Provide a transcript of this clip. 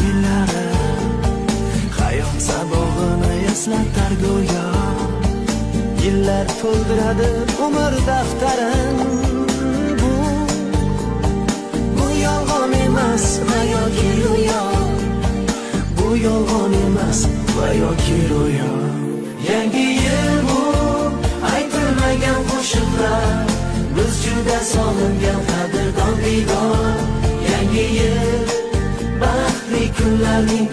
yillari hayot sabog'ini eslatar go'yo. Yillar to'ldiradi umr daftarin. Bu yolg'on emas va yoki ro'yo. Bu yolg'on emas va yoki ro'yo. Yangi yil bu aytilmagan qo'shiqlar, biz juda sog'ingan qadrdon diydor. Yangi yil baxtli kunlarning